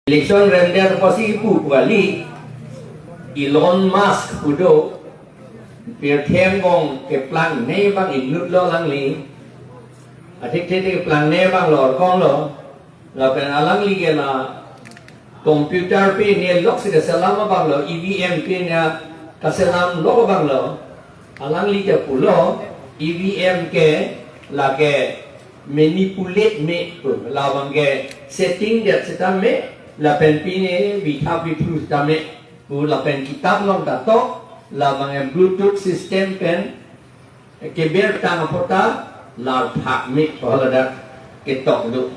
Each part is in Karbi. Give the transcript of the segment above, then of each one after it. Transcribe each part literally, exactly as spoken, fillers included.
Election remdet apotsi pu kali, Elon Musk pu do, pirthe angbong keplangne abang inutlo alangli. Athekthek keplangne abang lor konglo. Lapen alangli ke la computer pen ne loksi kaselam abanglo, E V M pen ne kaselamlo abanglo. Alangli ke pulo, E V M ke lake manipulate me pu, labang ke setting det sitame, lapen pine bitha bithu sitame pu, lapen kitap along ta tok, labang ke Bluetooth system pen keber tang apot ta lar thak me pu ladak ketok do.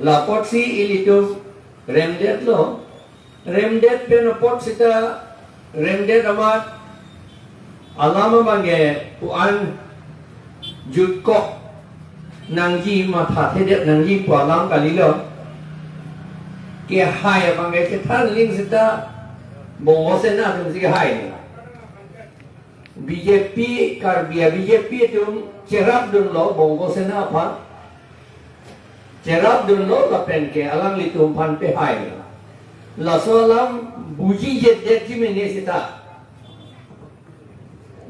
Lapotsi ilitum remdetlo. Remdet pen apot sita remdet amat alam abang ke pu-an jutkok nangji, mathathedet nangji pu alam kalilo. Kehai abang ke kethan aling sita Bongo Sena atumsi kehai. B J P, Karbi a-B J P atum cherapdunlo Bongo Sena aphan. Cherapdunlo lapen ke alanglitum aphan pehai. Laso alam bujijedetji mene sita.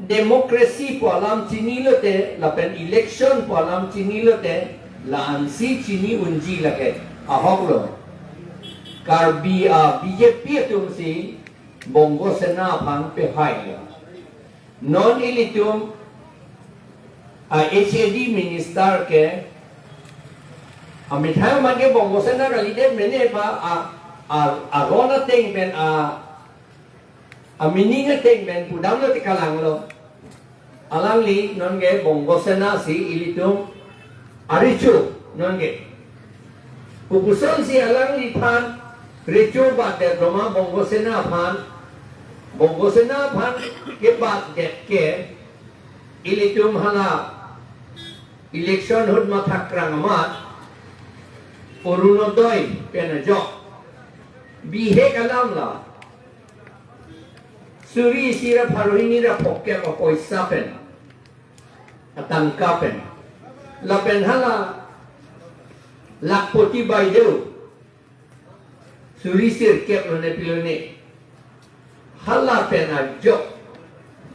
Democracy pu alam chinilote, lapen election pu alam chinilote, la-ansi chini unji lake ahoklo. Karbi a-B J P atumsi Bongo Sena aphan pehai. Non ilitum a-H A D minister ke amethang abang ke Bongo Sena kalidet mene pa a, a, aron ateng pen a, a-meaning ateng pen pudamlo te kalanglo. Alangli non ke Bongo Sena si ilitum arecho non ke. Kopuson si alangliphan recho batdet roma Bongo Sena aphan, Bongo Sena aphan kebatdet ke ilitum hala election ahut mathakrang amat Orunodoi pen ajok bihek alam la suri isi ra pharo hini ra phongkep apoisa pen, atangka pen. Lapen hala Lakhpati Baideo, suri sirkep lone pilone. Hala pen ajok.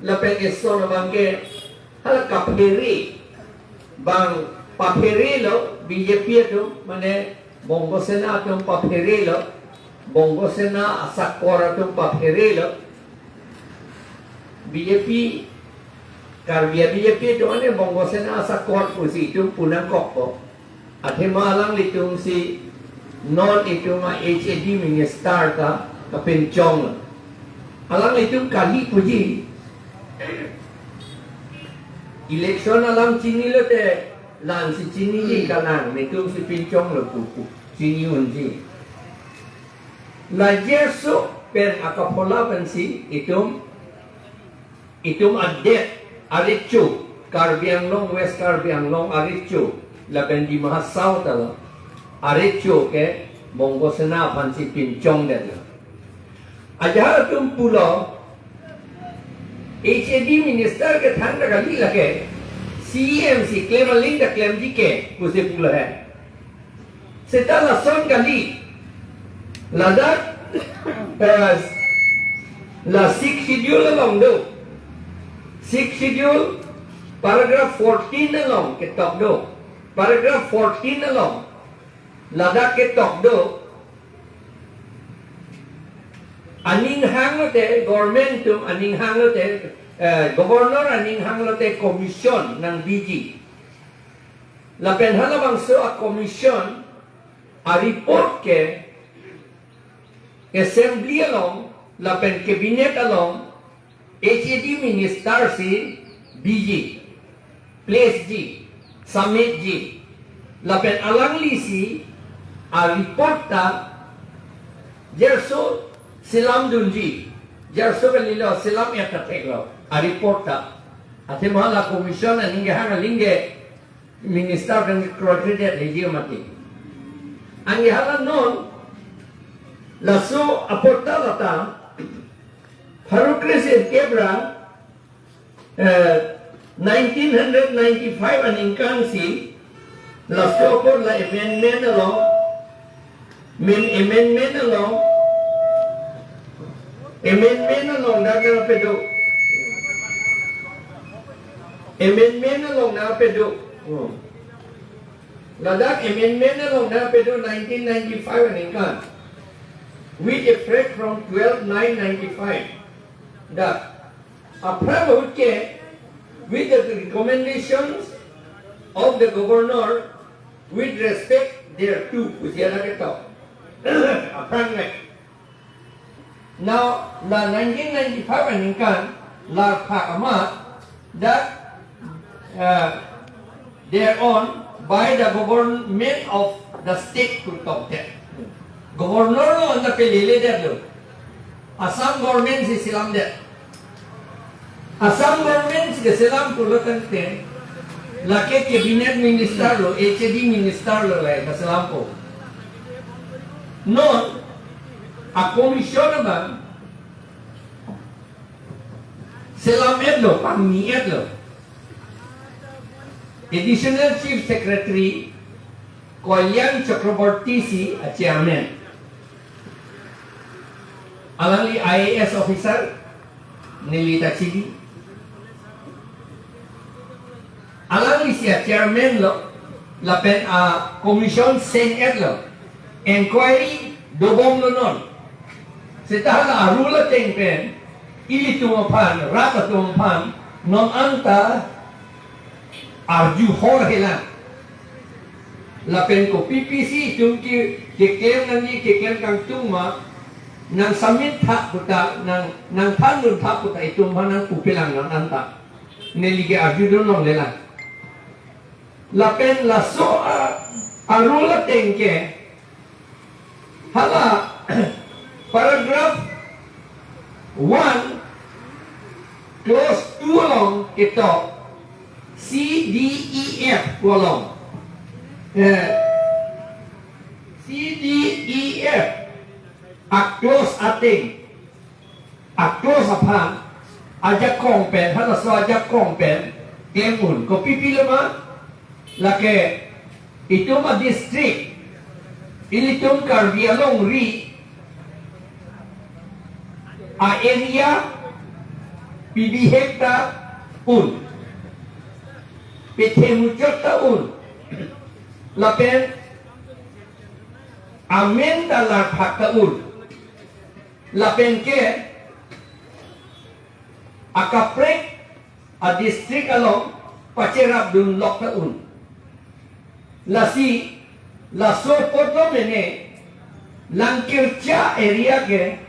Lapen eson abang ke hala kaphere abang papherelo, B J P atum, mane Bongo Sena atum papherelo, Bongo Sena asakor atum papherelo. B J P, Karbi a-B J P atum mane Bongo Sena asakor pusi itum punangkokpo. Athema alanglitumsi non itum a-H A D minister ta kapinchong. Alanglitum kali puji. Election alam chinilote la-ansi chiniji kalang, netumsi pinchonglo pu pu chini unji. La Jerso pen akaphola pensi itum, itum adet arecho, Karbi Anglong, West Karbi Anglong arecho, lapen Dima Hasao ta lo, arecho ke Bongo Sena aphansi pinchongdetlo. Ajahak atum pulo, H A D minister kethan ta kali lake, C E M si klem aling ta klemji ke, pusi pulo he. Seta lason kali. Ladak, eh, la Sixth Schedule along do. Sixth Schedule paragraph fourteen along ketok do. Paragraph fourteen along ladak ketok do. Aning hanglote, government atum aning hanglote, eh, governor aning hanglote commission nangbiji. Lapen halabangso a-commission a-report ke assembly along lapen cabinet along H A D minister si biji, placeji, submitji. Lapen alanglisi a-report ta Jerso selamdunji. Jerso kalilo, selam-et ta theklo a-report ta. Athema la commission aning kehang aling ke minister kan kroikredet heji mati. Anke hala non laso apot ta lata pharo kre-sirkep ra, eh, nineteen ninety-five aningkan si laso apot la amendment along Amendment along, amendment along dak nangpado. Amendment along nangpado. Hmm. Ladak amendment along nangpado nineteen ninety-five aningkan, with effect from twelve nine ninety-five. Dak aphrang ahut ke, with the recommendations of the governor, with respect thereto, pusi dak ketok. Aphrang le. Now, la nineteen ninety-five aningkan, la phak amat, that, uh, thereon by the government of the state pu tokdet. Governor lo anta pelele detlo. Assam government si selamdet. Assam government si keselam pulo tangte, lake cabinet minister lo, H A D minister lo la keselampo. Non, a commission abang selam-etlo, pangni-etlo. Additional Chief Secretary Kalyan Chakraborty si a chairman. Alangli I A S officer, neli ta chini. Alangli si a chairman lo, lapen a commission seng-etlo. Inquiry dobomlo non. Seta la a rule ateng pen, ilitum aphan, rat atum aphan, non anta arju hor helang. Lapen kopi pisi itum ke, keklem nangji, keklem kangtung ma, nang submit tha puta, nang, nangthandun tha puta itum aphan nangpupelang non anta. Neli ke arjudun longlelang. Lapen laso a, a rule ateng ke, hala paragraph one, clause two along ketok C D E F pu along. Eh, C D E F a clause ateng, a clause aphan ajakong pen, halaso ajakong pen klem un. Kopi pilo ma? Lake itum a district, ilitum Karbi Anglong ri a area pibihek ta un, pithemuchot ta un, lapen amen ta larphak ta un. Lapen ke akaprek a district along pacherapdun lok ta un. Lasi laso apotlo mene Langkircha area ke,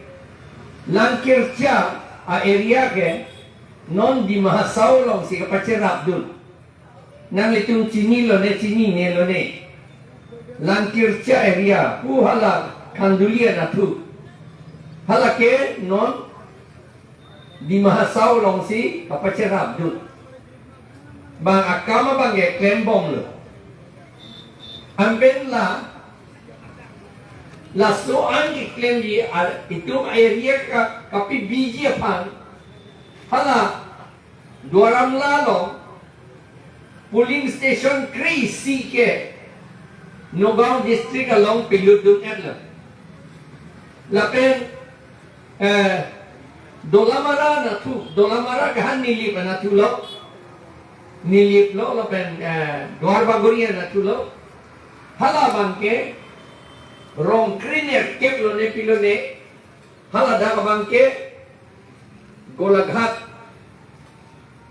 Langkircha a area ke non Dima Hasao alongsi kapacherapdun. Nanglitum chinilo ne, chininelo ne? Langkircha area, pu hala Khanduli anatthu. Hala ke non Dima Hasao alongsi kapacherapdun. Bang akam abang ke klembomlo. Anpen la, laso an keklemji, a, itum area ka, kapibiji aphan, hala Duar Amla along polling station kre-isi ke Nagaon district along pilutdun-etlo. Lapen, eh, Dolamara anatthu, Dolamara ke ha Nilip anatthulo. Nilip lo, lapen, eh, Duar Bagori anatthulo. Hala abang ke rong krenerkep lo ne pilo ne. Hala dak abang ke Golaghat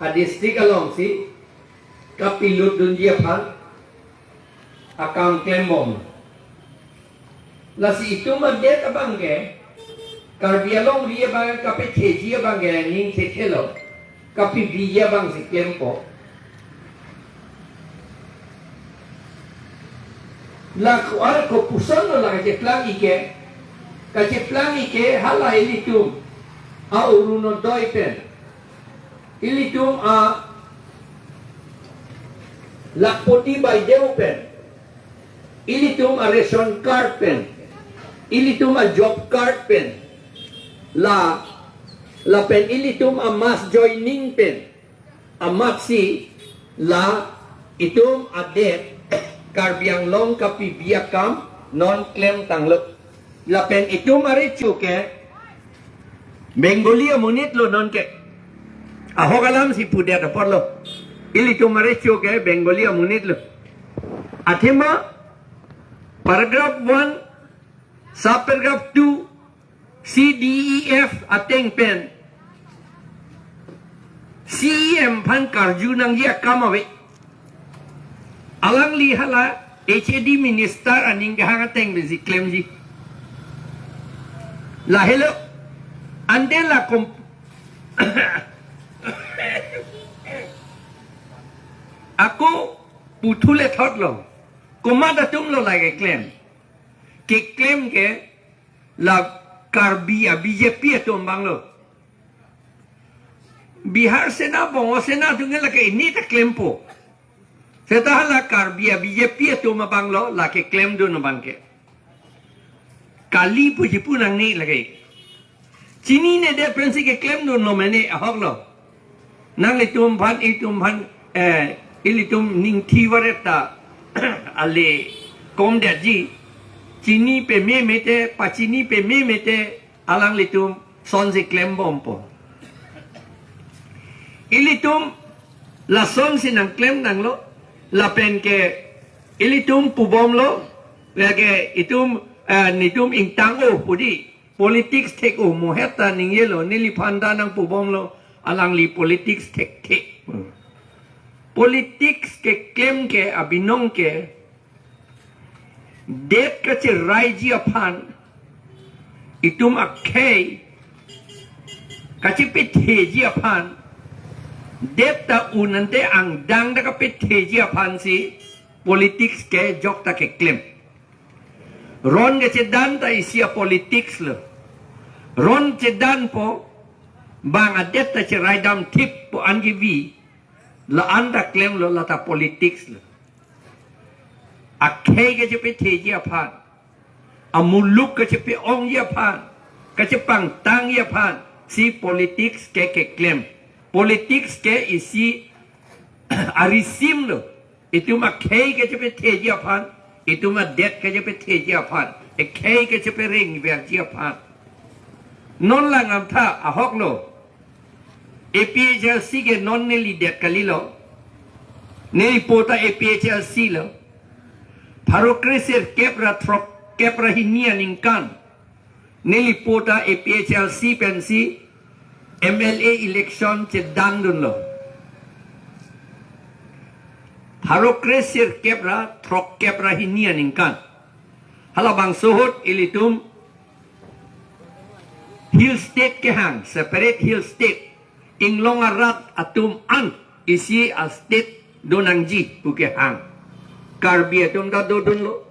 a district alongsi kapilutdunji aphan akam klembom. Lasi itum adet abang ke, Karbi Anglong ri abang kapetheji abang ke ning thethelo, kapibiji abangsi klempo. La ko-an kopuson lo la kacheplang-ik ke, kacheplang-ik ke hala ilitum a Orunodoi pen, ilitum a Lakhpati Baideo pen, ilitum a ration card pen, ilitum a job card pen, la, lapen ilitum a mass joining pen, amatsi la itum adet Karbi Anglong kapibi akam non klemtanglo. Lapen itum arecho ke Bengali amonit lo nonke. Ahok alam si pudet apor lo. Ilitum arecho ke Bengali amonit lo. Athema paragraph one, subparagraph two, C, D, E, F ateng pen C E M aphan karju nangji akam ave. Alangli hala H A D minister aning kehang ateng pensi klemji. Lahelo ante la kom ako puthule thot lo. Komat atum lo la keklem. Keklem ke la Karbi a B J P atum abang lo. Bihar Sena, Bongo Sena atum ke lake ini ta klempo. Seta la Karbi a B J P atum abang lo, lake klemdun abang ke. Kali puji pu nangne lake. Chininedet pensi keklemdun lo mene ahok lo. Nanglitum aphan, itum aphan, eh, ilitum ningthi varet ta ale komdetji. Chini peme mete, pachini peme mete, alanglitum sonsi klembompo. Ilitum lasonsi nangklem nanglo, lapen ke ilitum pubom lo, lake itum, eh, netum ingtang-o pu di, politics thek-o mohet ta ningjelo, neliphan ta nangpubom lo, alangli politics thekthe. Politics keklem ke abinong ke, det kacheraiji aphan, itum akhei kachepetheji aphan, det ta un ante angdeng ta kapetheji aphan si politics ke jok ta keklem. Ron kachedan ta isi a politics lo. Ron chedanpo, bang adet ta cheraidam thippo an kevi, la-an ta klemlo, la ta politics lo. Akhei kachepetheji aphan, amuluk kachepe-ongji aphan, kachepangtangji aphan si politics ke keklem. Politics ke isi arisim lo. Itum akhei kachepetheji aphan, itum adet kachepetheji aphan, akhei kacheperengverji aphan. Non langdamtha ahok lo. A P H L C ke non neli det kalilo. Neli po ta A P H L C lo. Pharo kre sirkep ra throkkep ra hini aningkan neli po ta A P H L C pensi M L A election chedandunlo. Pharo kre sirkep ra throkkep ra hini aningkan. Halabangso ahut ilitum hill state kehang, separate hill state. Inglong arat atum an isi a state donangji pu kehang. Karbi atum ta dodunlo.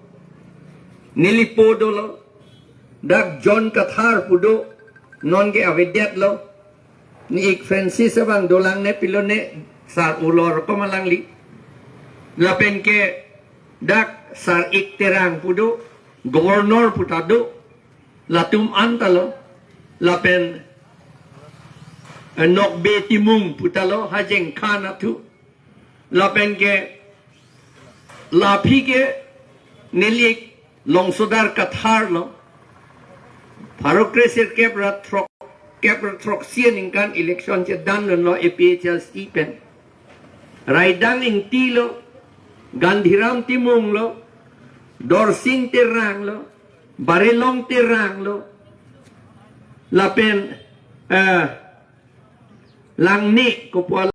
Neli po dolo. Dak John Kathar pu do. Nonke avedetlo. Ni ik Francis abang dolang ne pilo ne, sar ulor ko malangli. Lapen ke dak sar ik Terang pu do. Governor pu ta do. Latum an ta lo. Lapen, eh, Nokbe Timung pu ta lo, Hajeng Khan athu. Lapen ke laphi ke neli ik Longsodar Kathar lo. Pharo kre sirkep ra throkkep ra throksi aningkan election chedandunlo A P H L C pen. Raidang Ingti lo, Gandhiram Timung lo, Dorsing Terang lo, Barelong Terang lo, lapen, eh, Langne kopo